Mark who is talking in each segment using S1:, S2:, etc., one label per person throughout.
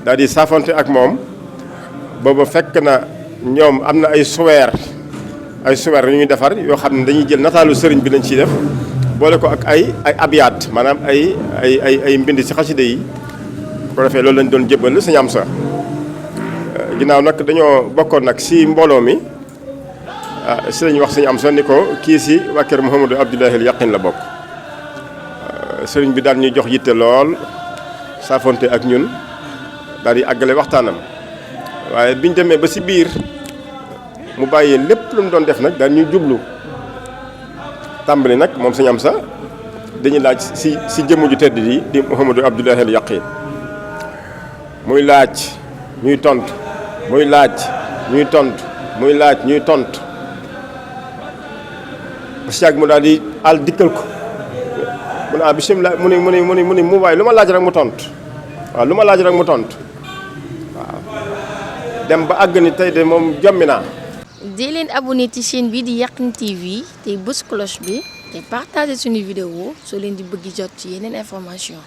S1: daal di saafonte ak moom booba fekk na ñoom am na ay suweer yu ñuy defar yoo xam ne dañuy jël nataalu sëriñ bi lañ ciy def boole ko ak ay abiyaat maanaam ay mbind ci xaside yi ko defee loolu lañ doon jébbal sëñ Amsa ginnaaw nag dañoo bokkoon nag si mbooloo mi si lañu wax sëñ Amsa ni ko kii si waa kër Mouhamadou Abdoulahi al Yaqin la bokk sëriñ bi daal ñuy jox yitte lool saafonte ak ñun daal di àggale waxtaanam waaye biñ demee ba si biir mu bàyyee lépp lu mu doon def nag daal ñuy jublu tàmbali nag moom sëñ Amsa dañuy laaj si jëmm ju tedd di Mouhamadou Abdoulahi al Yaqin muy laaj ñuy tontu muy laaj ñuy tontu muy laaj ñuy tontu ba si yàgg mu daal di àll dikkal ko mu ne bisimilah mu ni mu waay lu ma laaj rek mu tontu waaw lu ma laaj rek mu tontu waaw dem ba àgg ni tey de moom jommi naa.
S2: dee leen abonné ci chaîne bi di Yakhine TV te bës cloche bi te partagé suñu vidéo soo leen di bëgg jot ci yeneen information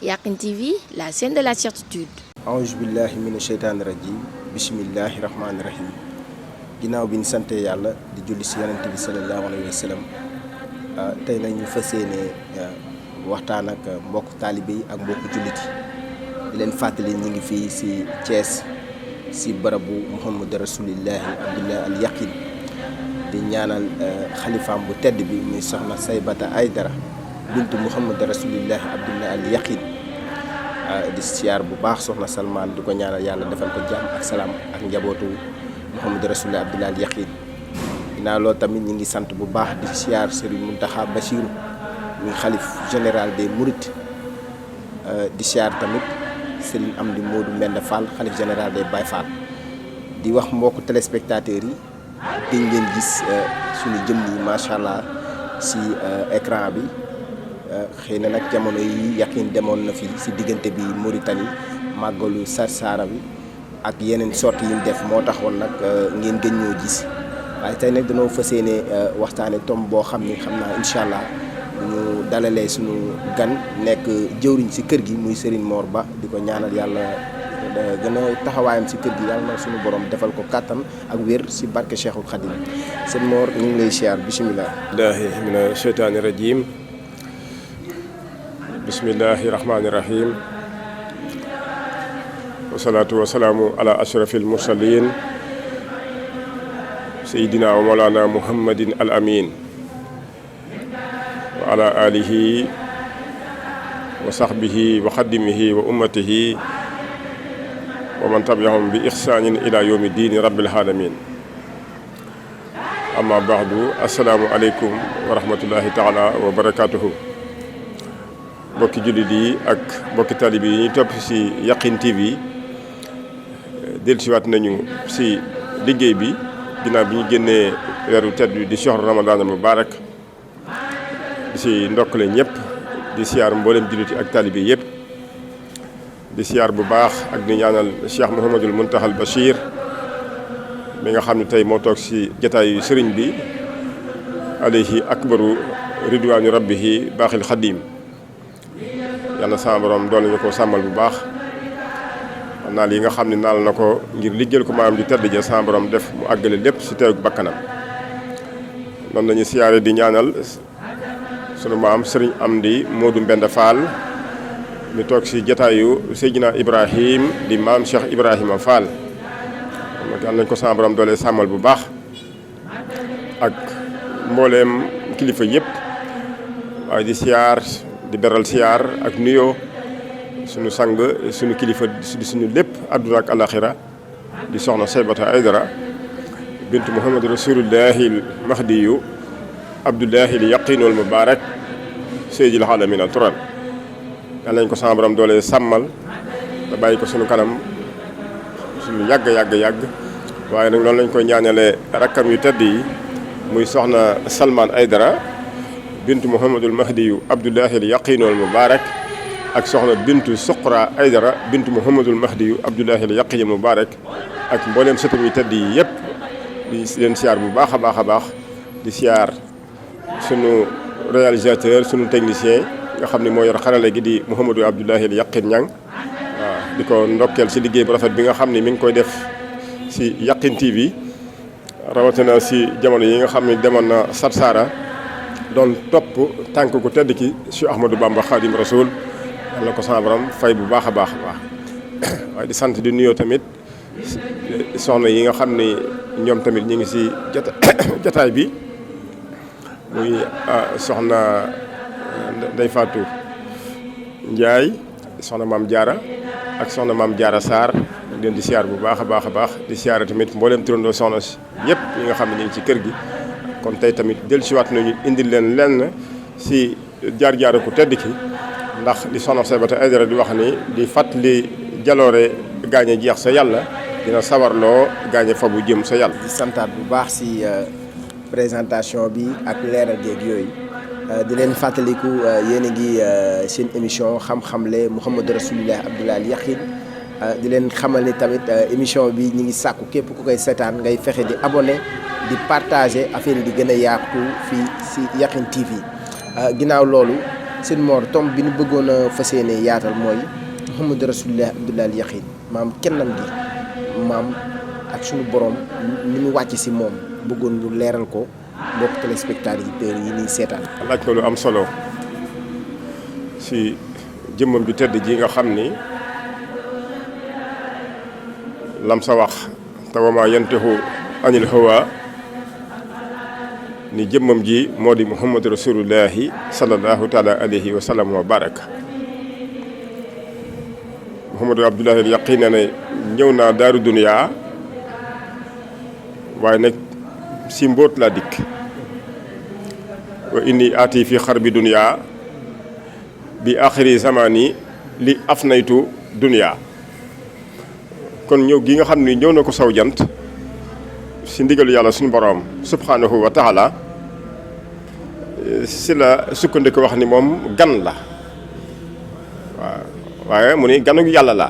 S2: Yakhine TV la chaîne de la certitude.
S3: aouzu billahi mina sheytaani rajim bismillahi rahmaani rahim ginnaaw bi ñu sante yàlla di julli si yonent bi sallallahu alayhi wa sallam tey nag ñu fas yéene waxtaan ak mbokk taalibe yi ak mbokk jullit yi di leen fàttali ñu ngi fii si Thiès si barabu Mouhamadou Rasulillahi Abdoulahi al Yaqin di ñaanal xalifaam bu tedd bi muy soxna Saybata Aydara bintu Mouhamadou Rasulillahi Abdoulahi al Yaqin di siyaar bu baax soxna Salman di ko ñaanal yàlla defal ko jàmm ak salaam ak njabootu Mouhamadou Rasulillahi Abdoulahi al Yaqin ginnaaw loolu tamit ñu ngi sant bu baax di siyaar Serigne Mountakha Bassirou muy xalif général des Mourides di siyaar tamit Serigne Amdi Modou Mbenda Fall xalif général des Baye Fall di wax mbokku téléspectateurs yi di ngeen gis suñu jëm yi macha allah si écran bi xëy na nag jamono yi Yaqin demoon na fi si diggante bi Mauritanie màggalu Sarsara bi ak yeneen sorti yi ñu def moo taxoon nag ngeen gën ñoo gis waaye tey nag dañoo fas yéene waxtaane tom boo xam ni xam naa incha allah ñu dalalee suñu gan nekk jëwriñ si kër gi muy Serigne Mor Ba di ko ñaanal yàlla gën a taxawaayam si kër gi yàlla na suñu borom defal ko kàttan ak wér si barke Cheikhul Khadim Serigne Mor ñu ngi lay siyaar bisimilah.
S1: billahi mina sheytaani rajim bismillahi rahmaani rahim wasalaatu wasalaamu ala ashrafil mursalin sayidina wa mawlana muhammadin al amin wa ala alihi wa sahbihi wa xadimihi wa ummatihi wa man tabiahum bi ixsaanin ila yawmi diini rabbil alamin amma baadu assalaamu aleykum wa rahmatullahi taala wa barakatuhu mbokki jullit yi ak mbokki taalibe yi ñuy topp ci Yakhine TV dellusiwaat nañu ci liggéey bi ginnaaw bi ñu génnee weeru tedd bi di shahru Ramadan al mubarak di ci ndokkale ñëpp di siyaar mboolem jullit yi ak taalibe yëpp di siyaar bu baax ak di ñaanal Cheikh Mouhamadul Mountakhal Bachir mi nga xam ne tey moo toog ci jataayu sëriñ bi alayhi akbaru ridwaanu rabbihi baaxil xadim yàlla sama borom doole ñu ko sàmmal bu baax xam naa li nga xam ne naal na ko ngir liggéeyal ko maanaam di tedd ja sama borom def mu àggale lépp ci teewug bakkanam noonu lañu siyaare di ñaanal sunu maam Serigne Amdi Modou Mbenda Fall ñu toog ci jataayu Seydina Ibrahim di maam Cheikh Ibrahima Fall nag yàlla nañ ko sama borom doole sàmmal bu baax ak mbooleem kilifa yëpp waaye di siyaar di beral siyaar ak nuyoo suñu sang suñu kilifa di suñu lépp àdduna ak alaxira di soxna Saybata Aydara bintu Muhammad Rasulullahi Mahdiyu Abdullahi li Yaqinul Mubarak Seydil Alamina turan yàlla nañ ko sama borom doole sàmmal te bàyyi ko suñu kanam suñu yàgg waaye nag noonu lañ koy ñaanalee rakkam yu tedd yi muy soxna Salman Aydara bintu Muhammadul Mahdiyu Abdullahi li Yaqinul Mubarak ak soxna bintu Suqra Aydara bintu Muhammadul Mahdiyu Abdullahi li Yaqinul Mubarak ak mbooleem sëtam yu tedd yi yëpp di leen siyaar bu baax a baax di siyaar sunu réalisateur sunu technicien nga xam ne moo yor xarala gi di Mouhamadou Abdoulahi li Yaqin Ñang di ko ndokkeel si liggéey bu rafet bi nga xam ni mi ngi koy def si Yakhine TV rawatina si jamono yi nga xam ne demoon na Sarsara doon topp tànk ku tedd ki Cheikh Ahmadou Bamba Khadim Rasoul yàlla ko sama borom fay bu baax a baax a baax waaye di sant di nuyoo tamit soxna yi nga xam ni ñoom tamit ñu ngi si jataay bi muy soxna Ndeye Fatou Ndiaye soxna Maam Diarra ak soxna Maam Diarra Sarr leen di siyaar bu baax a baax a baax di siyaare tamit mboolem turandoo soxna si yëpp ñi nga xam ne ñu ngi ci kër gi. kon tey tamit dellusiwaat nañu indil leen lenn si jaar-jaaru ku tedd ki ndax di soxna Saybata Aidara di wax ni di fàttali jaloore gaañe jeex sa yàlla dina sawarloo gaañe fa bu jëm sa yàlla.
S3: di santaat bu baax si présentation bi ak leeral géeg yooyu di leen fàttaliku yéen a ngi seen émission xam-xamle Mouhamadou Rasulullah Abdoulaye Al Yakhine di leen xamal ni tamit émission bi ñu ngi sàkku képp ku koy seetaan ngay fexe di abonné di partager affaire yi di gën a yaatu fii si Yakhine TV ginnaaw loolu seen Mor tomb bi ñu bëggoon a fas yéene yaatal mooy Mouhamadou Rasulullah Abdoulaye Al Yakhine maam kennam gi maam ak suñu borom ni mu wàcc si moom bëggoon ñu leeral ko mbokk téléspectateurs yi ñuy seetaan.
S1: laaj ko lu am solo si jëmmam ju tedd ji nga xam ni lam sa wax te wa maa yantiqu anil hawa ni jëmmam ji moo di Muhammadu Rasulullahi sallallahu taala alayhi wa sallam wa baraka. Muhammadu Abdoulaye Al Yakhine ne ñëw naa daaru duniyaa waaye nag si mbóot laa dikk wa inni aati fi xarbi duniyaa bi axiri zamani li afnaytu duniyaa. kon ñëw gi nga xam ni ñëw na ko saw jant si ndigalu yàlla suñu boroom subhanahu wa taala si la sukkandiku wax ni moom gan la waaw waaye mu ni ganug yàlla la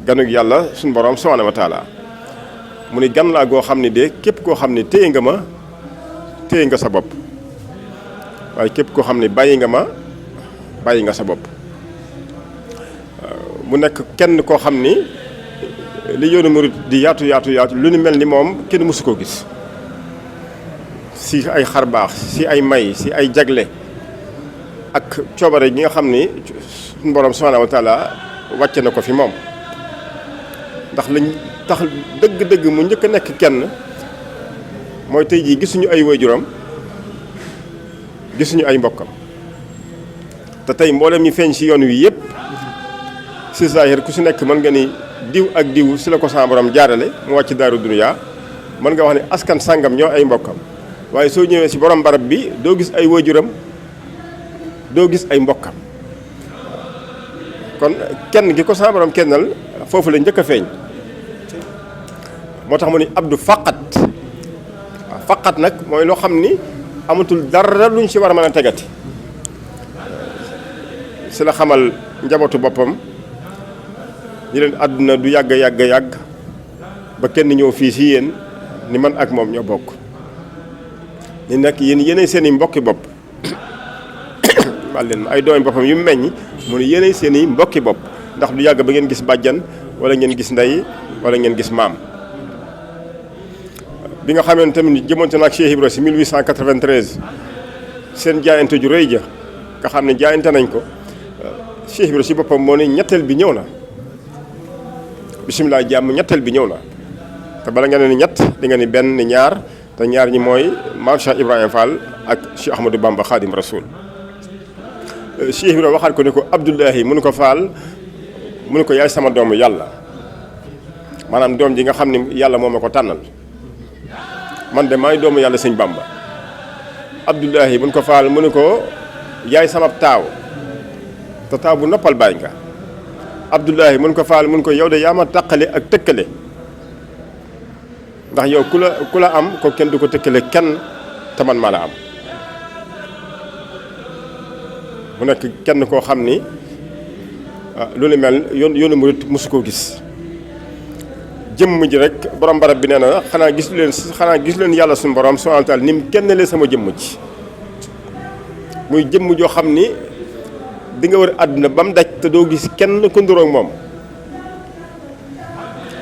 S1: ganug yàlla suñu boroom subhanahu wa taala mu ni gan laa goo xam ni de képp koo xam ni téye nga ma téye nga sa bopp waaye képp koo xam ni bàyyi nga ma bàyyi nga sa bopp mu nekk kenn koo xam ni li yoonu murid di yaatu lu ni mel ni moom kenn mësu koo gis si ay xar baax si ay may si ay jagle ak coobare gi nga xam ni suñu borom subhanahu wa taala wàcce na ko fi moom ndax lañ tax dëgg-dëgg mu njëkk a nekk kenn mooy tey jii gisuñu ay waajuram gisuñu ay mbokkam te tey mboolem ñu feeñ si yoon wi yëpp si zahir ku si nekk mën nga ni diw ak diw si la ko sama borom jaarale mu wàcc daaru duniyaa mën nga wax ne askan sàngam ñoo ay mbokkam waaye soo ñëwee si borom barab bi doo gis ay waajuram doo gis ay mbokkam kon kenn gi ko sama borom kennal foofu la njëkk a feeñ moo tax mu ni abdu faqat waaw faqat nag mooy loo xam ni amatul dara luñ si war a mën a tegati si la xamal njabootu boppam ñi leen àdduna du yàgg ba kenn ñëw fii si yéen ni man ak moom ñoo bokk ni nag yéenay seen i mbokki bopp wal leen ay doomi boppam yu meññ mu ne yéenay seen i mbokki bopp ndax du yàgg ba ngeen gis bàjjan wala ngeen gis ndey wala ngeen gis maam bi nga xamee ne tamit jëmonte na ak Cheikh Ibra si 1893 seen jaayante ju rëy ja nga xam ne jaayante nañ ko Cheikh Ibra si boppam moo ne ñetteel bi ñëw na bisimilah jàmm ñetteel bi ñëw na te bala nga ne ni ñett di nga ni benn ni ñaar te ñaar ñi mooy maam Cheikh Ibrahima Fall ak Cheikh Ahmadou Bamba Khadim Rasoul. Cheikh Ibrahima waxaat ko ni ko Abdoulahi mu ne ko Fall mu ne ko yaay sama doomu yàlla maanaam doom ji nga xam ni yàlla moo ma ko tànnal man de maay doomu yàlla sëñ Bamba. Abdoulahi mu ne ko Fall mu ne ko yaay sama taaw te taaw bu noppal baay nga. Abdoulahi mun ko Faal mun ko yow de yaa ma taqale ak tëkkale ndax yow ku la am ko kenn du ko tëkkale kenn te man maa la am mu nekk kenn koo xam ni lu ni mel yoonu murit mosu koo gis jëmm ji rek borom barab bi nee na xanaa gis leen yàlla suñu borom subhaanahu wa taala ni mu kennalee sama jëmm ji muy jëmm joo xam ni di nga wër àdduna ba mu daj te doo gis kenn ku nduroog moom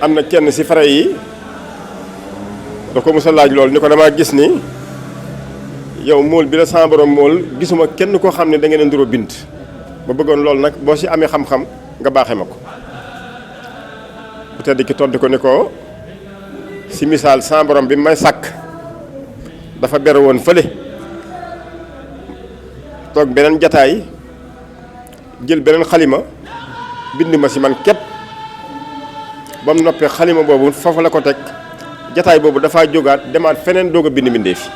S1: am na kenn ci frère yi da ko mos a laaj loolu ni ko damaa gis ni yow mool bi la sama borom mool gisuma kenn koo xam ne da ngeen a nduroo bind ma bëggoon loolu nag boo ci amee xam-xam nga baaxee ma ko bu tedd ki tontu ko ni ko ci misaal sama borom bi may sàkk dafa bere woon fële toog beneen jataay jël beneen xalima bind ma ci man képp ba mu noppee xalima boobu foofu la ko teg jataay boobu dafaa jógaat demaat feneen doog a bind mbindeef fi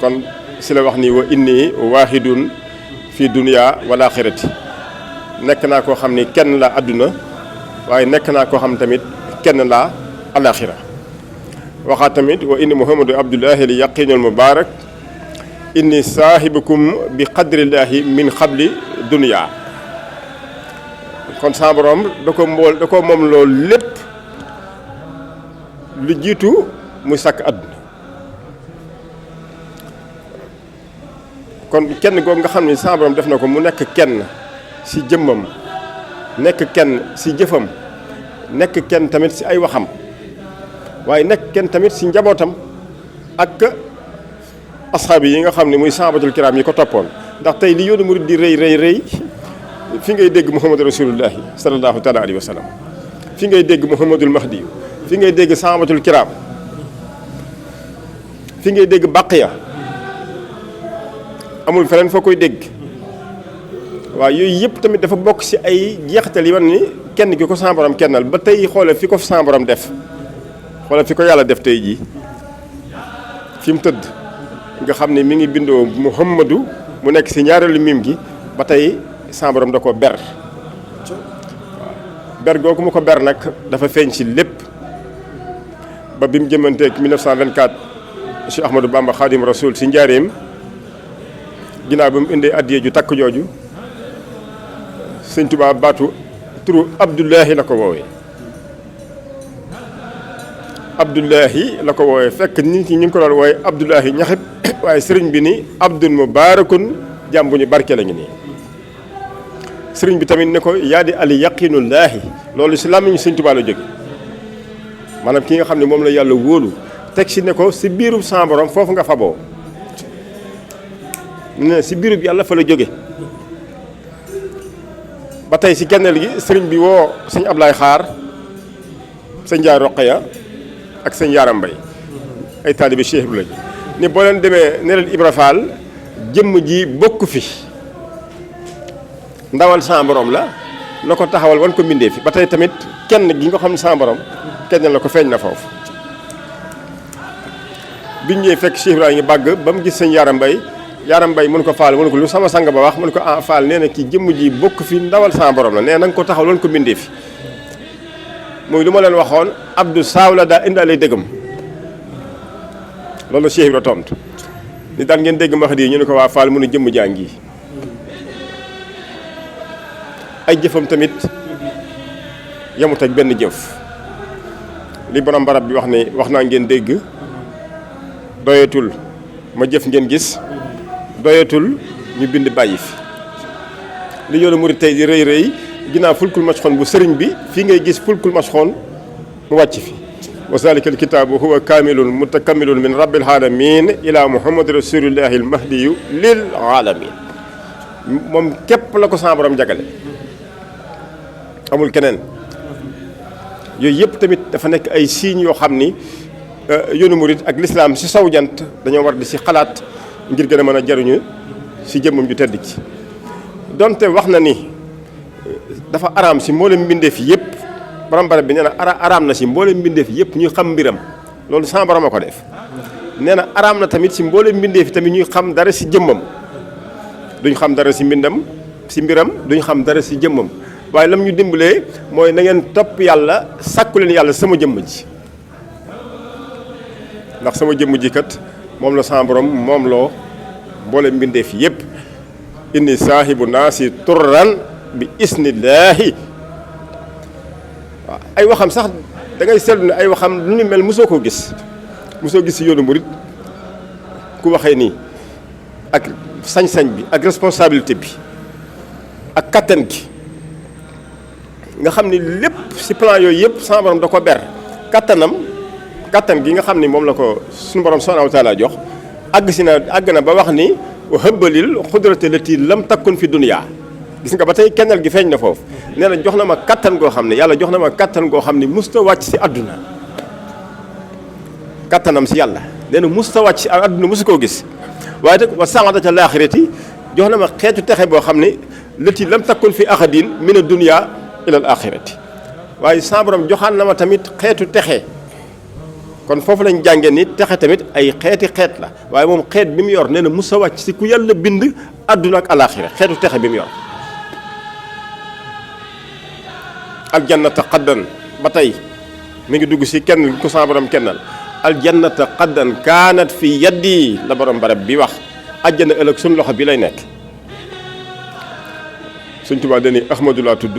S1: kon ci la wax ni wa inni waahidun fi dunya wal aaxirati nekk naa koo xam ni kenn la àdduna waaye nekk naa koo xam tamit kenn la alaaxira waxaat tamit wa inni muhammadu abdullahi li yaqinul mubaarak inni saahibukum bi qadrillahi min xabli dunya kon sa borom da ko moom loolu lépp lu jiitu muy sàkk àdduna kon kenn googu nga xam ni sa borom def na ko mu nekk kenn ci jëmmam nekk kenn ci jëfam nekk kenn tamit ci ay waxam waaye nekk kenn tamit ci njabootam ak asxaab yi nga xam ne muy sahabatul kiram yi ko toppoon ndax tey li yoonu murid di rëy fi ngay dégg muhammadu rasulullahi sallallahu taala alayhi wa sallam fi ngay dégg muhammadul mahdi fi ngay dégg sahabatul kiram fi ngay dégg baqiya amul feneen foo koy dégg waaw yooyu yëpp tamit dafa bokk ci ay jeexital yi wan ni kenn ki ko sa borom kennal ba tey xoole fi ko sa borom def xoole fi ko yàlla def tey jii fi mu tëdd nga xam ne mi ngi bindoo muhammadu mu nekk ci ñaareelu mim gi ba tey sa borom da ko ber ber googu mu ko ber nag dafa feeñ ci lépp ba bi mu jëmanteeg 1924 Cheikh Ahmadou Bamba Khadim Rasoul ci njaareem ginnaaw bi mu indee addiye ju takk jooju sëñ Tuubaa baatu turu Abdullahi la ko woowee Abdullahi la ko woowee fekk nit ñi ñu ngi ko doon woowee Abdullahi ñaxib waaye sëriñ bi ni abdun mubaarakun jàmm bu ñu barke la ngi nii sëriñ bi tamit ne ko yaa di ali yaqinullaahi loolu si làmmiñu sëñ Tuubaa la jóge maanaam ki nga xam ne moom la yàlla wóolu teg si ne ko si biirub sa borom foofu nga faboo ne si biirub yàlla fa la jóge ba tey si kennel gi sëriñ bi woo sëñ Ablaay Xaar sëñ Njaay Roqaya ak sëñ Yaaram Mbay ay taalibe Cheikh bi lañu ni boo leen demee ne leen Ibra Faal jëmm ji bokk fi ndawal sa borom la na ko taxawal wan ko mbindee fi ba tey tamit kenn gi nga xam ne sa borom kenn la ko feeñ na foofu biñ ñëwee fekk Cheikh Ibrahima ngi bàgg ba mu gis sëñ Yaaram Mbay mun ko Faal mun ko lu sama sang ba wax mun ko ah Faal nee na kii jëmm ji bokk fi ndawal sa borom la nee na nga ko taxawal wan ko mbindee fi muy lu ma leen waxoon Abdou Saaw la daa indaale dëggam loolu Cheikh Ibrahima tontu ni daan ngeen dégg ma di ñu ne ko waa Faal mënu jëmm jaa ngi ay jëfam tamit yemut ak benn jëf li borom barab bi wax ne wax naa ngeen dégg doyatul ma jëf ngeen gis doyatul ñu bind bàyyi fi li yoonu murid tey di rëy ginnaaw fulkul masxoon bu sëriñ bi fii ngay gis fulkul masxoon mu wàcc fi wa zalika alkitaabu huwa kaamilun mutakamilun min rabbil alamin ila muhammad rasulillahi almahdiyu lil alamin moom képp la ko sa borom jagale amul keneen yooyu yëpp tamit dafa nekk ay signes yoo xam ni yoonu murid ak lislaam si sow jant dañoo war di si xalaat ngir gën a mën a jariñu si jëmmam ju tedd ci donte wax na ni dafa araam si mboolem mbindeef yëpp borom barab bi nee na araam na si mboolem mbindeef yëpp ñuy xam mbiram loolu sama borom a ko def nee na araam na tamit si mboolem mbindeef tamit ñuy xam dara si jëmmam duñ xam dara si mbindam si mbiram duñ xam dara si jëmmam waaye lam ñu dimbalee mooy na ngeen topp yàlla sàkku leen yàlla sama jëmm ji ndax sama jëmm ji kat moom la sama borom moom loo mboolem mbindeef yëpp inni saahibu naasi turran bi isnillaahi waaw ay waxam sax da ngay seetlu ne ay waxam lu ñu mel mosoo koo gis si yoonu murit ku waxee nii ak sañ-sañ bi ak responsabilité bi ak kattan gi nga xam ni lépp si plan yooyu yëpp sama borom da ko ber kattan gi nga xam ni moom la ko suñu borom subhanahu wa taala jox àgg na ba wax ni wa hëbbalil xudrate lati lam takkun fi dunya gis nga ba tey kennal gi feeñ na foofu nee na jox na ma kattan goo xam ne yàlla jox na ma kattan goo xam ni musta wàcc si àdduna kattanam si yàlla nee na musta wàcc si àdduna musu koo gis waaye nag wa saadata laaxirati jox na ma xeetu texe boo xam ne lati lam takkun fi ahadin min ad-dunya ila al-axirati waaye sa borom joxaan na ma tamit xeetu texe kon foofu lañ jàngee ni texe tamit ay xeet la waaye moom xeet bi mu yor nee na musa wàcc si ku yàlla bind àdduna ak alaaxira xeetu texe bi mu yor aljannata qaddan ba tey mi ngi dugg si kenn ku sa borom kennal aljannata qaddan kaanat fi yaddi la borom barab bi wax àjjana ëllëg suñ loxo bi lay nekk suñ Tuubaa dani Ahmadu laa tudd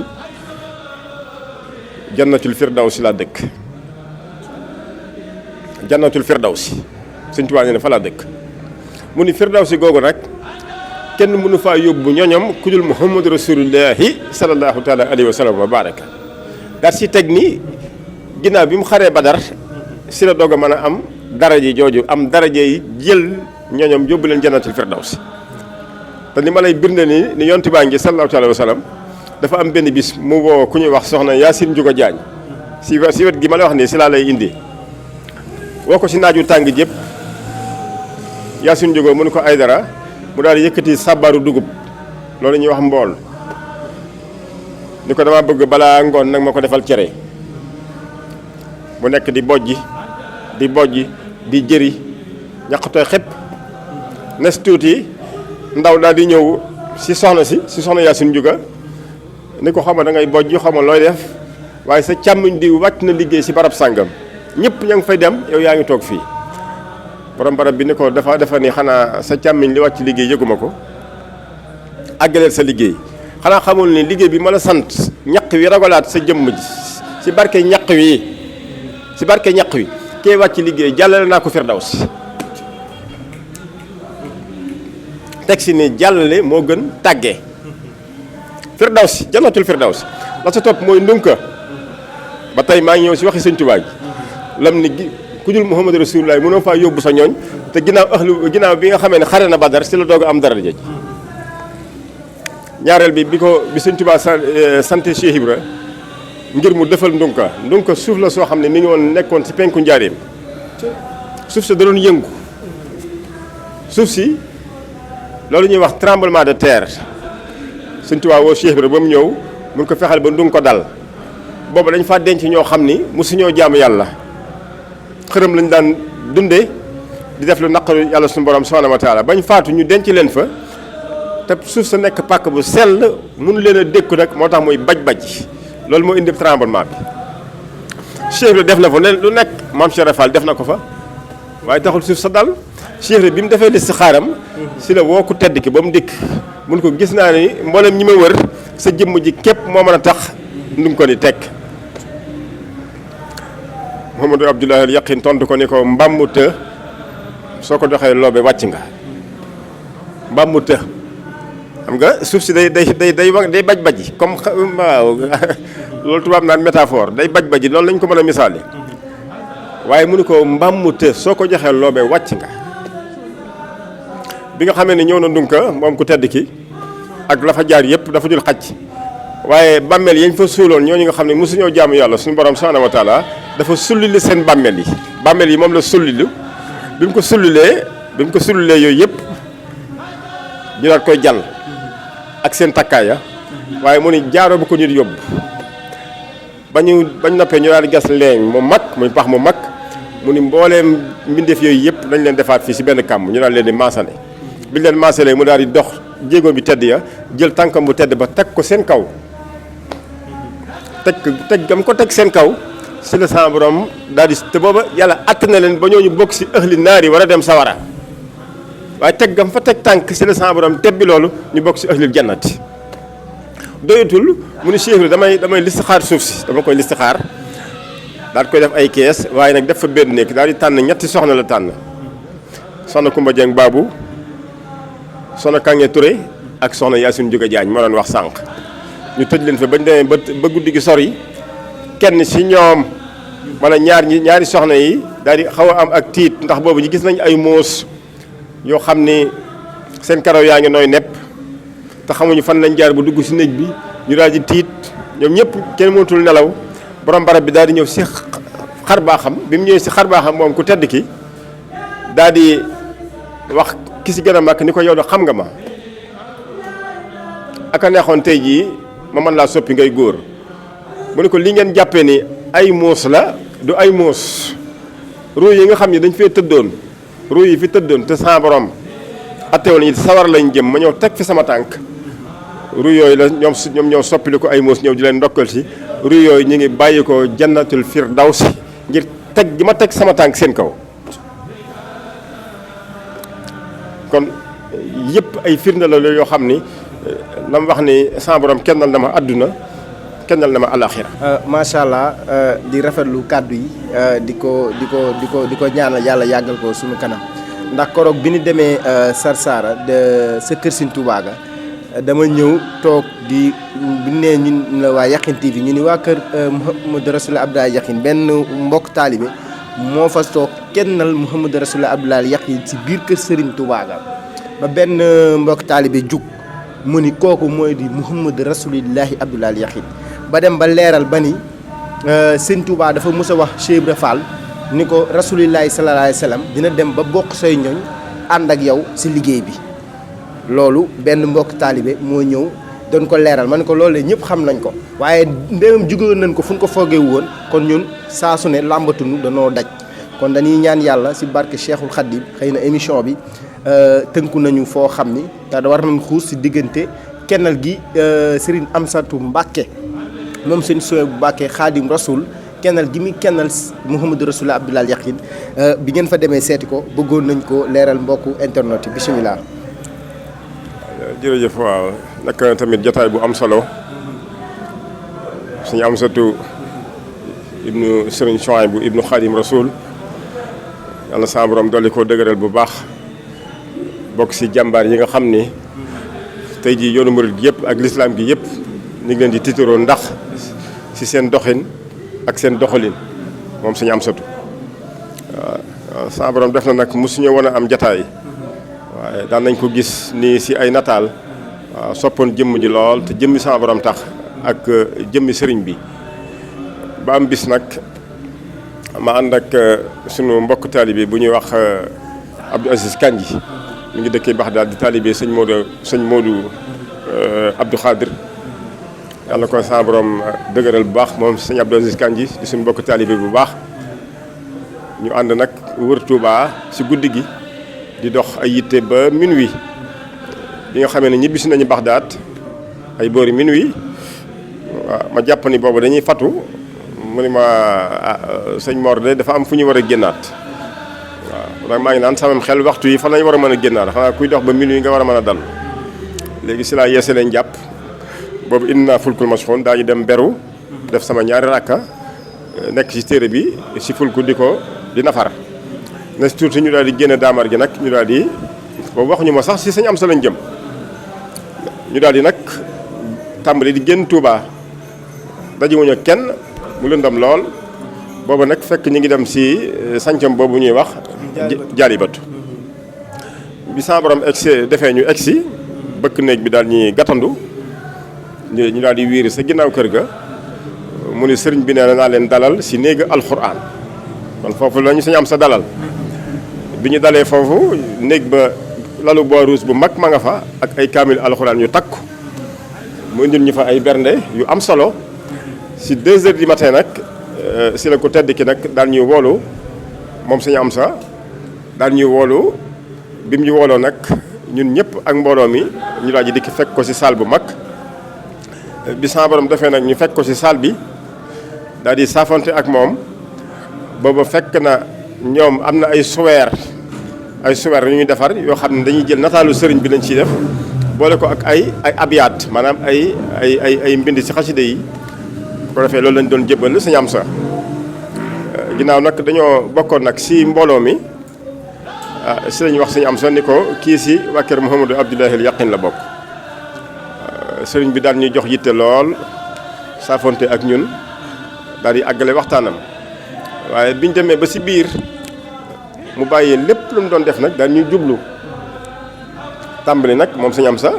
S1: jannatul firdawsi laa dëkk jannatul firdawsi suñ Tuubaa nee na fa laa dëkk mu ni firdawsi googu nag kenn mënu faa yóbbu ñoñom ku dul Muhammadu rasulullahi sallallahu taala alayhi wa sallam wa baraka daal si teg ni ginnaaw bi mu xaree Badar si la doog a mën a am daraje jooju am daraje yi jël ñoñom yóbbu leen jannatul firdawsi te li ma lay birnde ni yonti baa ngi sallallahu alayhi wa sallam dafa am benn bis mu woo ku ñuy wax soxna Yaasin Njuga Jaañ si wet gi ma lay wax nii si laa lay indi woo ko si naaju tàng jëpp Yaasin Njuga mu ne ko Aydara mu daal di yëkkati sàbbaaru dugub loolu ñuy wax mbool ni ko dama bëgg balaa ngoon nag ma ko defal cere bu nekk di bojji di jëri ñaqtooy xëpp nes tuuti ndaw daal di ñëw si soxna Yaasin Njuga ni ko xama da ngay bojj xama looy def waaye sa càmmiñ di wàcc na liggéey si barab sàngam ñëpp ña ngi fay dem yow yaa ngi toog fii borom barab bi ni ko dafa ni xanaa sa càmmiñ li wàcc liggéey yëguma ko àggaleel sa liggéey xanaa xamul ni liggéey bi ma la sant ñaq wi ragalaat sa jëmm ji si barke ñaq wi kee wàcc liggéey jàllale naa ko Firdawsi teg si ni jàllale moo gën tàggee Firdawsi jannatul Firdawsi la sa topp mooy ndunka ba tey maa ngi ñëw si waxi Sëñ Tuubaa ji lam ni ku dul Muhammadu Rasulullah mënoo faa yóbbu sa ñooñ te ginnaaw bi nga xamee ne xare na Badar si la doog a am dara jëj ñaareel bi bi Sëñ Tuubaa sant Cheikh Ibra ngir mu defal ndunka suuf la soo xam ne mi ngi woon nekkoon si penku njaareem suuf sa da doon yëngu suuf si loolu ñuy wax tremblement de terre Sëñ Tuubaa woo Cheikh Ibra ba mu ñëw mun ko fexeel ba ndunga ko dal boobu dañ fa denc ñoo xam ni mosuñoo jaamu yàlla xërëm lañ daan dundee di def lu naqaru yàlla suñu borom subhanahu wa taala bañ faatu ñu denc leen fa te suuf sa nekk pàkk bu sell mënu leen a dékku nag moo tax muy baj loolu moo indi tremblement bi Cheikh Ibra def na fa lu nekk Maam Cheikh Fall def na ko fa waaye taxul suuf sa dal Cheikh Ibra bi mu defee listixaaram si la woo ku tedd ki ba mu dikk mun ko gis naa ni mboolem ñi ma wër sa jëmm ji képp moo mën a tax ndum ko ni tekk Mouhamadou Abdoulaye al Yaqin tontu ko ni ko mbàmmu të soo ko doxee loobe wàcc nga mbàmmu të xam nga suuf si day baj comme waaw loolu tubaab naan métaphore day baj loolu lañ ko mën a misaali waaye mu ni ko mbàmmu të soo ko joxee loobe wàcc nga bi nga xamee ne ñëw na ndunka moom ku tedd ki ak la fa jaar yëpp dafa jul xaj waaye bàmmeel yañ fa suuloon ñooñu nga xam ne mosuñoo jaamu yàlla suñu borom subhanahu wa taala dafa sullili seen bàmmeel yi moom la sullilu bi mu ko sullilee yooyu yëpp ñu daat koy jàll ak seen takkaaya waaye mu ni jaaroo bu ko nit yóbbu bañ noppee ñu daal di gas leeñ mu mag muy pax mu mag mu ni mbooleem mbindeef yooyu yëpp dañ leen defaat fii si benn kàmb ñu daal leen di maasale biñ leen maasalee mu daal di dox jéego bi tedd ya jël tànkam bu tedd ba teg ko seen kaw teg gam ko teg seen kaw si la sama borom daal di te booba yàlla att na leen ba ñooñu bokk si ëxli naar yi war a dem sawara waaye teg gam fa teg tànk si la sama borom tebbi loolu ñu bokk si ëxlil jannati doyatul mu ni Cheikh damay listixaar suuf si dama koy listixaar daal di koy def ay kees waaye nag def fa benn néeg daal di tànn ñetti soxna la tànn soxna Kumba Dieng Babou soxna Kange Touré ak soxna Yaasin Njuga Jaañ moo doon wax sànq ñu tëj leen fa bañ demee ba guddi gi sori kenn ci ñoom wala ñaari soxna yi daal di xaw a am ak tiit ndax boobu ñu gis nañ ay muus yoo xam ni seen karaw yaa ngi nooy nepp te xamuñu fan lañ jaar bu dugg ci néeg bi ñu daal di tiit ñoom ñëpp kenn mënatul nelaw borom barab bi daal di ñëw ci xar baaxam bi mu ñëwee ci xar baaxam moom ku tedd ki daal di wax ki ci gën a mag ni ko yow de xam nga ma aka neexoon tey jii ma mën laa soppi ngay góor mu ne ko li ngeen jàppee ni ay muus la du ay muus ruu yi nga xam ne dañ fee tëddoon ruu yi fi tëddoon te sa borom attewoon ñi sawar lañ jëm ma ñëw teg fi sama tànk ruu yooyu la ñoom ñoo soppili ko ay muus ñëw di leen ndokkal si ruu yooyu ñu ngi bàyyi ko jannatul firdawsi ngir teg gi ma teg sama tànk seen kaw kon yëpp ay firnde la yoo xam ni la mu wax ni sa borom kennal na ma àdduna kennal na ma alaxira
S3: macha allah di rafetlu kàddu yi di ko ñaanal yàlla yàggal ko suñu kanam ndax koroog bi ñu demee Sarsara de sa kër Sëñ Tuubaa ga dama ñëw toog di bu nee ñu la waa Yakhine TV ñu ni waa kër Mouhamadou Rasulullah Abdoulaye Yakhine benn mbokk taalibe moo fa toog kennal Mouhamadou Rasulullah Abdoulaye Yakhine si biir kër Serigne Touba ga ba benn mbokk taalibe jug mu ni kooku mooy di Mouhamadou Rasulullah Abdoulaye Yakhine ba dem ba leeral ba ni Sëñ Touba dafa mës a wax Cheikh Ibra Fall ni ko Rasulillahi sallallahu alayhi wa sallam dina dem ba bokk say ñoñ ànd ak yow si liggéey bi loolu benn mbokk taalibe moo ñëw doon ko leeral ma ne ko loolu ñëpp xam nañ ko waaye ndéem jugoon nañ ko fu ñu ko foogee woon kon ñun saa su ne làmbatunu danoo daj kon dañuy ñaan yàlla si barke Cheikhul Khadim xëy na émission bi tënku nañu foo xam ni da war nañ xuus si diggante kennal gi Serigne Amsatou Mbacké moom seen sowe bu Mbacké Khadim Rasoul kennal gi muy kennal Mouhamadou Rasulullah Abdoulaye Yakhine bi ngeen fa demee seeti ko bëggoon nañ ko leeral mbokku internet yi bisimilah.
S1: jërëjëf waaw nag tamit jotaay bu am solo suñu Amsatou ibnu Serigne Chouaïbou ibnu Khadim Rasoul yàlla sa borom dolli ko dëgëral bu baax bokk ci jàmbaar yi nga xam ni tey jii yoonu murid gi yëpp ak lislaam gi yëpp ñu ngi leen di tiitaroo ndax ci seen doxin ak seen doxalin moom suñu Amsatou waaw sa borom def na nag mosuñu woon a am jataay waaye daan nañ ko gis nii ci ay nataal waaw soppoon jëmm ji lool te jëmmi sa borom tax ak jëmmi sëriñ bi ba am bis nag ma ànd ak sunu mbokk taalibe bu ñuy wax Abdou Aziz Kandji mi ngi dëkkee Baxdaad di taalibe sëñ Modou Abdou Khadir yàlla ko sa borom dëgëral bu baax moom sëñ Abdou Aziz Kandji di suñu mbokk taalibe bu baax ñu ànd nag wër Touba ci guddi gi di dox ay yitte ba minuit bi nga xamee ne ñibbisi nañu Baxdaad ay boori minuit waaw ma jàpp ni boobu dañuy fatu mu ni ma sëñ Mor de dafa am fu ñu war a génnaat waaw nag maa ngi naan sama xel waxtu yi fan lañu war a mën a génnaat xanaa kuy dox ba minuit nga war a mën a dal léegi si laa yeese leen jàpp boobu indi naa fulkul mashxuun daa ñu dem beru def sama ñaari rakka nekk ci téere bi ci fulku di nafar na si tuuti ñu daal di génne daamar gi nag ñu daal di boobu waxuñu ma sax si sëñ Amsa lañ jëm ñu daal di nag tàmbali di génn Touba dajewuñu ak kenn mu lëndam lool boobu nag fekk ñu ngi dem si sancam boobu ñuy wax jaalibatu bi sa borom egsi defee ñu egsi bëkk néeg bi daal ñuy gàttandu ñu daal di wiiri sa ginnaaw kër ga mu ni sëriñ bi nee na naa leen dalal si néegu alxuraan kon foofu la ñu sëñ Amsa dalal bi ñu dalee foofu néeg ba lalu bois rouge bu mag ma nga fa ak ay kaamil alxuraan yu takku mu indil ñu fa ay bernde yu am solo si 2 heures du matin nag si la ko tedd ki nag daal ñuy woolu moom sëñ Amsa daal ñuy woolu bi mu ñu wooloo nag ñun ñëpp ak mbooloo mi ñu daal di dikk fekk ko si salle bu mag bi sa borom defee nag ñu fekk ko si salle bi daal di saafante ak moom booba fekk na ñoom am na ay suweer yu ñuy defar yoo xam ne dañuy jël nataalu sëriñ bi lañ ciy def boole ko ak ay abiyaat maanaam ay mbind ci xaside yi ko defee loolu lañ doon jébbal sëñ Amsa ginnaaw nag dañoo bokkoon nag si mbooloo mi si lañu wax sëñ Amsa ni ko kii si waa kër Mouhamadou Abdoulaye Yakhine la bokk sëriñ bi daal ñuy jox yitte lool saafonte ak ñun daal di àggale waxtaanam waaye biñ demee ba si biir mu bàyyee lépp lu mu doon def nag daal ñuy jublu tàmbali nag moom sëñ Amsa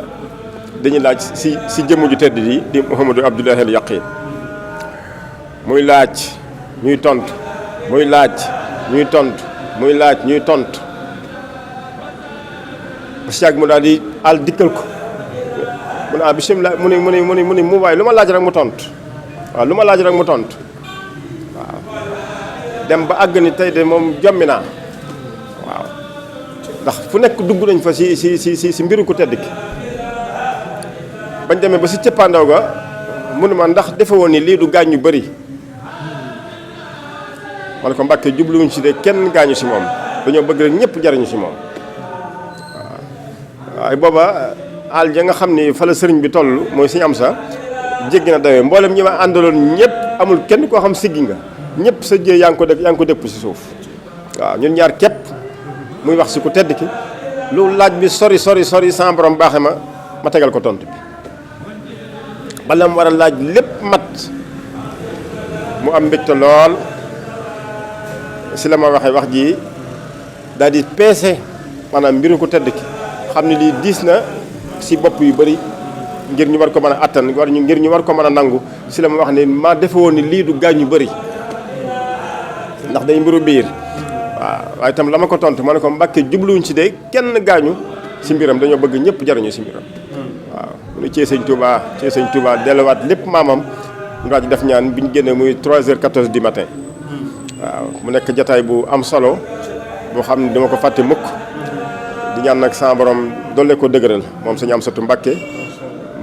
S1: dañuy laaj si jëmm ju tedd di Mouhamadou Abdoulahi al Yaqin muy laaj ñuy tontu muy laaj ñuy tontu muy laaj ñuy tontu ba si yàgg mu daal di àll dikkal ko mu ne bisimilah mu ni mu waay lu ma laaj rek mu tontu waaw lu ma laaj rek mu tontu waaw dem ba àgg ni tey de moom jommi naa waaw ndax fu nekk dugg nañ fa si mbiru ko tedd ki bañ demee ba si cëppaandaw ga mu ne ma ndax defe woon ni lii du gaañ ñu bëri ma ne ko Mbàkke jubluwuñ si de kenn gaañu si moom dañoo bëgg rek ñëpp jariñu si moom waaw waaye booba àll ja nga xam ni fa la sëriñ bi toll mooy Sëñ Amsa jéggi na dawee mboolem ñi ma àndaloon ñëpp amul kenn koo xam siggi nga ñëpp sa jëy yaa ngi ko dëpp si suuf waaw ñun ñaar képp muy wax si ku tedd ki lu laaj bi sori sama borom baaxe ma tegal ko tontu bi bala mu war a laaj lépp mat mu am mbégte lool si la ma waxee wax ji daal di peese maanaam mbiru ko tedd ki xam ne lii diis na si bopp yu bëri ngir ñu war ko mën a attan ngir ñu war ko mën a nangu si la ma wax ne maa defe woon ni lii du gaañ yu bëri ndax day mbiru biir waaw waaye itam la ma ko tontu ma ne ko Mbàkke jubluwuñ si de kenn gaañu si mbiram dañoo bëgg ñëpp jariñu si mbiram waaw mu ne cee sëñ Touba delluwaat lépp maamam mu daal di def ñaan bi ñu génnee muy 3h14 du matin waaw mu nekk jataay bu am solo boo xam ne dama ko fàtte mukk di ñaan nag sama borom doole ko dëgëral moom sëñ Amsatu Mbàkke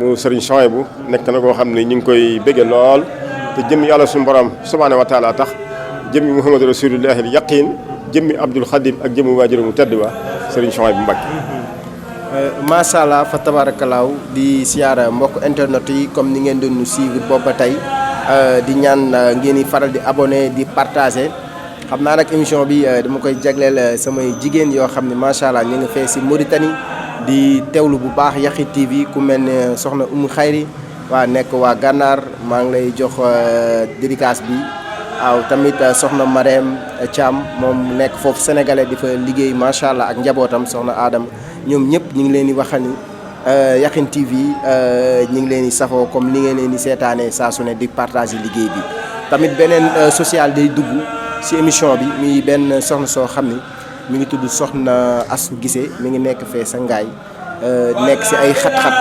S1: mu sëriñ Souhaïbou nekk na koo xam ne ñu ngi koy bëgge lool te jëmmi yàlla suñu borom subhaanahu wa taala tax jëmmi Muhammadu Rasulullahi al Yaqin jëmmi Abdul Xadim ak jëmmi waajur mu tedd wa sëriñ Souhaïbou Mbàkke
S3: macha allah fa tabarakalaaw di siyaara mbokk internet yi comme ni ngeen doon suivre boobu ba tey di ñaan ngeen di faral di abonné di partager xam naa nag émission bi dama koy jagleel samay jigéen yoo xam ne macha allah ñu ngi fee si Mauritanie di teewlu bu baax Yakhine TV ku mel ne soxna Umu Xayri waa nekk waa Gànnaar maa ngi lay jox dédicace bi waaw tamit soxna Marème Thiam moom nekk foofu sénégalais di fa liggéey macha allah ak njabootam soxna Adama ñoom ñëpp ñu ngi leen di waxal ni Yakhine TV ñu ngi leen di safoo comme li ngeen leen di seetaanee saa su ne di partager liggéey bi tamit beneen social day dugg ci émission bi muy benn soxna soo xam ni mi ngi tudd soxna Astou Guissé mi ngi nekk fee sa ngaay nekk ci ay xat-xat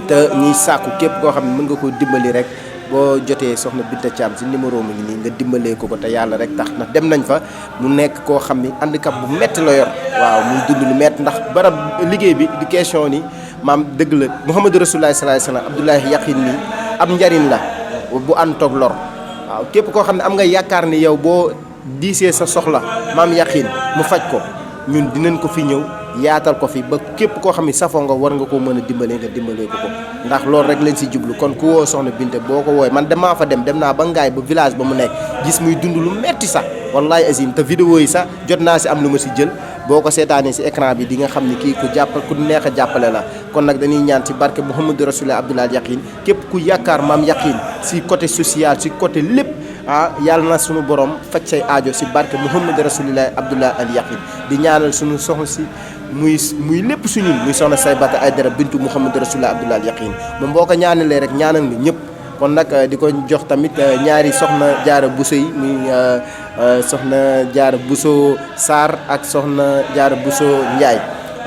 S3: te ñuy sàkku képp koo xam ne mën nga koo dimbali rek boo jotee soxna Binta Thiam ci numéro mi ngi nii nga dimbalee ko te yàlla rek tax ndax dem nañ fa mu nekk koo xam ni handicap bu métti la yor waaw muy dund lu métti ndax barab liggéey bi di question ni maam dëgg la Muhammadu Rasulullah sallallahu alayhi wasallam Abdoulahi Yaqin nii ab njariñ la bu ànd toog lor waaw képp koo xam ne am nga yaakaar ni yow boo diisee sa soxla maam Yaqin mu faj ko ñun dinañ ko fi ñëw yaatal ko fi ba képp koo xam ne safoo nga war nga koo mën a dimbalee nga dimbalee ko ndax loolu rek lañ si jublu kon ku woo soxna Binte boo ko wooye man damaa fa dem naa ba ngaay ba village ba mu nekk gis muy dund lu metti sax wallahi azim te vidéo yi sax jot naa si am lu ma si jël boo ko seetaanee si écran bi di nga xam ni kii ku neex a jàppale la kon nag dañuy ñaan ci barke Mouhamadou Rasulullah Abdoulaye Yaqin képp ku yaakaar maam Yaqin si côté social si côté lépp yàlla na suñu borom faj say aajo si barke Mouhamadou Rasulullah Abdoulaye al Yaqin di ñaanal suñu soxna si muy lépp suñu muy soxna Saybata Aydara bintu Mouhamadou Rasulullah Abdoulaye al Yaqin moom boo ko ñaanalee rek ñaanal nga ñëpp kon nag di ko jox tamit ñaari soxna jaara buso yi muy soxna jaara buso Sarr ak soxna jaara buso Ndiaye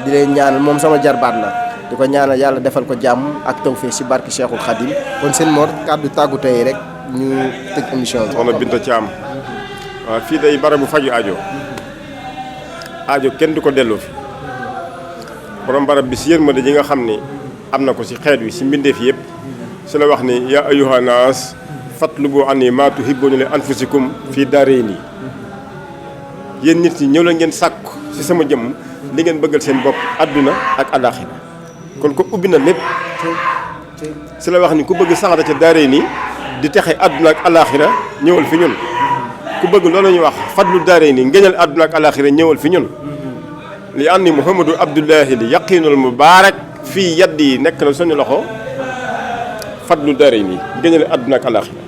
S3: di leen ñaanal moom sama jarbaat la di ko ñaanal yàlla defal ko jàmm ak tawfeex si barke Cheikhul Khadim kon seen Mor kàddu tàggu tey rek ñu tëj émission bi.
S1: soxna Binta Thiam waaw fii day barabu faju aajo kenn du ko delloo fi borom barab bi si yërmande ji nga xam ni am na ko si xeet wi si mbindeef yëpp si la wax ni yaa ayyuha naas fatlubu anni maa tuhibbuuna li anfusikum fii daarayni yéen nit ñi ñëw la ngeen sàkku si sama jëmm li ngeen bëggal seen bopp adduna ak alaxira kon ko ubbi na lépp si la wax ni ku bëgg saxada ca daarayni di texe adduna ak alaxira ñëwal fi ñun ku bëgg loolu ñuy wax fadlu daarayni ngëñal adduna ak alaxira ñëwal fi ñun li anni Muhammadu Abdullahi li yaqinul mubaarak fii yaddi nekk na suñu loxo fadlu dare nii gënale àdduna ak alaxira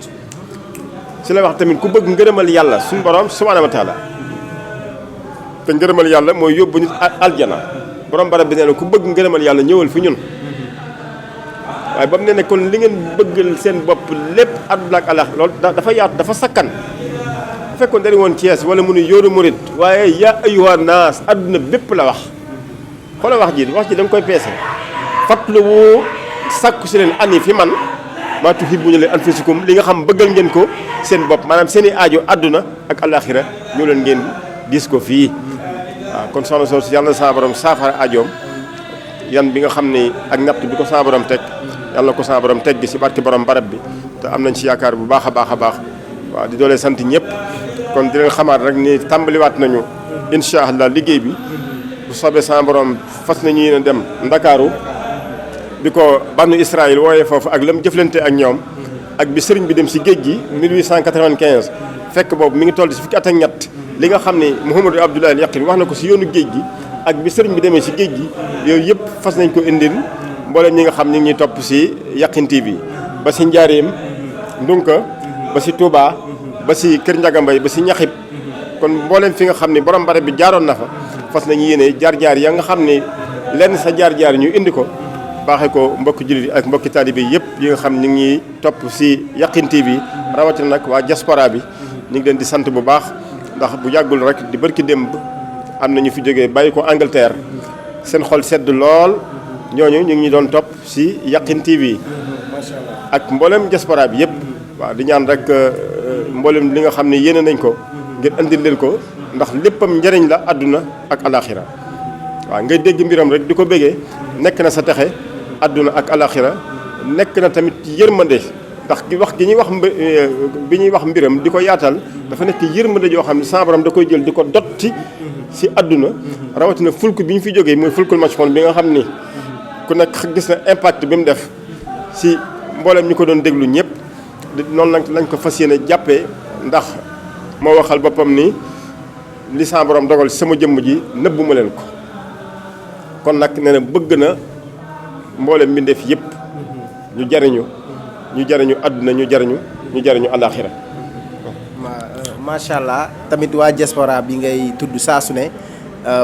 S1: si la wax tamit ku bëgg ngërëmal yàlla suñu borom subhanahu wa taala te ngërëmal yàlla mooy yóbbu nit aljana borom barab bi nee na ku bëgg ngërëmal yàlla ñëwal fi ñun waaye ba mu ne kon li ngeen bëggal seen bopp lépp àdduna ak alaxira loolu dafa yaatu dafa sakkan bu fekkoon dañu woon Thiès wala mu nu yóoru murit waaye yaa ayyuha naas àdduna bépp la wax xoola wax ji da nga koy peese fatluwu sàkku si leen ani fi man maa tuhibbuuna li anfusikum li nga xam bëggal ngeen ko seen bopp maanaam seen i aajo àdduna ak alaxira ñoo leen ngeen gis ko fii waaw kon soxna soosu yàlla na sa borom saafara aajoom yan bi nga xam ne ak natt bi ko sa borom teg yàlla ko sa borom teg gi si barke borom barab bi te am nañ ci yaakaar bu baax a baax a baax waaw di doolee sant ñëpp kon di leen xamaat rek ni tàmbaliwaat nañu incha allah liggéey bi bu soobee sa borom fas nañu yéen a dem Ndakaaru bi ko banu Israël wooyee foofu ak lam jëflante ak ñoom ak bi sëriñ bi dem si géej gi 1895 fekk boobu mi ngi toll si fukki at ak ñett li nga xam ne Mouhamadou Abdoulaye Yaqin wax na ko si yoonu géej gi ak bi sëriñ bi demee si géej gi yooyu yëpp fas nañ ko indil mboolem ñi nga xam ñu ngi ñuy topp si Yaqin TV ba si Njaareem Ndunka ba si Touba ba si Kër Njagambay ba si Ñaxib kon mboolem fi nga xam ne borom barab bi jaaroon na fa fas nañu yéene jaar-jaar ya nga xam ne lenn sa jaar-jaar ñu indi ko baaxee ko mbokki jullit yi ak mbokki taalibe yëpp yi nga xam ñu ngi topp si Yaqin TV rawatina nag waa diaspora bi ñu ngi leen di sant bu baax ndax bu yàggul rek di barki démb am na ñu fi jógee bàyyi ko Angleterre seen xol sedd lool ñooñu ñu ngi doon topp si Yaqin TV ak mboolem diaspora bi yëpp waaw di ñaan rek mboolem li nga xam ne yéene nañ ko ngir andil leen ko ndax léppam njëriñ la àdduna ak alaxira waaw ngay dégg mbiram rek di ko bëggee nekk na sa texe àdduna ak alaxira nekk na tamit yërmande ndax wax gi ñuy wax bi ñuy wax mbiram di ko yaatal dafa nekk yërmande joo xam ne sa borom da koy jël di ko dotti si àdduna rawatina fulk bi ñu fi jógee mooy fulkul machfon bi nga xam ni ku nekk gis na impact bi mu def si mboolem ñu ko doon déglu ñëpp noonu lañ ko fas yéene jàppee ndax moo waxal boppam ni li sa borom dogal si sama jëmm ji nëbbu ma leen ko kon nag nee na bëgg na mboolem mbindeef yëpp ñu jariñu àdduna ñu jariñu alaxira
S3: macha allah tamit waa diaspora bi ngay tudd saa su ne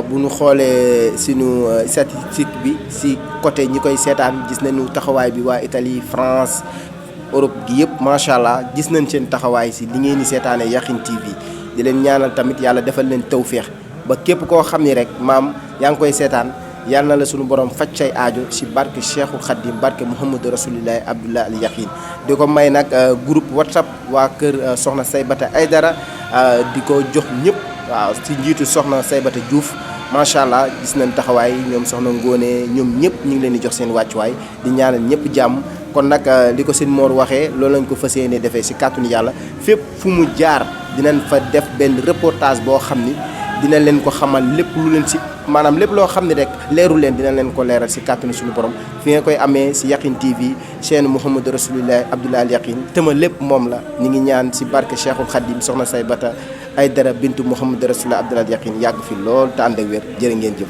S3: bu ñu xoolee suñu statistique bi si côté ñi koy seetaan gis nañu taxawaay bi waa Italie France Europe gi yëpp macha allah gis nañ seen taxawaay si li ngeen di seetaanee Yaqin TV di leen ñaanal tamit yàlla defal leen tawféex ba képp koo xam ni rek maam yaa ngi koy seetaan yàlla na la suñu borom faj say aajo si barke Cheikhul Khadim barke Mouhamadou Rasulullahi Abdoulaye al Yaqin di ko may nag groupe WhatsApp waa kër Soxna Saybata Aydara di ko jox ñëpp waaw si njiitu Soxna Saybata Diouf macha allah gis nañ taxawaay ñoom Soxna Ngóone ñoom ñëpp ñu ngi leen di jox seen wàccuwaay di ñaanal ñëpp jàmm kon nag li ko seen Mor waxee loolu lañ ko fas yéene defee si kàttanu yàlla fépp fu mu jaar dinañ fa def benn reportage boo xam ni dina leen ko xamal lépp lu leen si maanaam lépp loo xam ne rek leeru leen dina leen ko leeral si kàttanu suñu borom fi nga koy amee si Yaqin TV chaîne Mouhamadou Rasulullahi Abdoulaye al Yaqin tëma lépp moom la ñu ngi ñaan si barke Cheikhul Khadim Soxna Saybata Aydara bintu Mouhamadou Rasulullahi Abdoulaye al Yaqin yàgg fi lool te ànd ak wér jërë ngeen jëf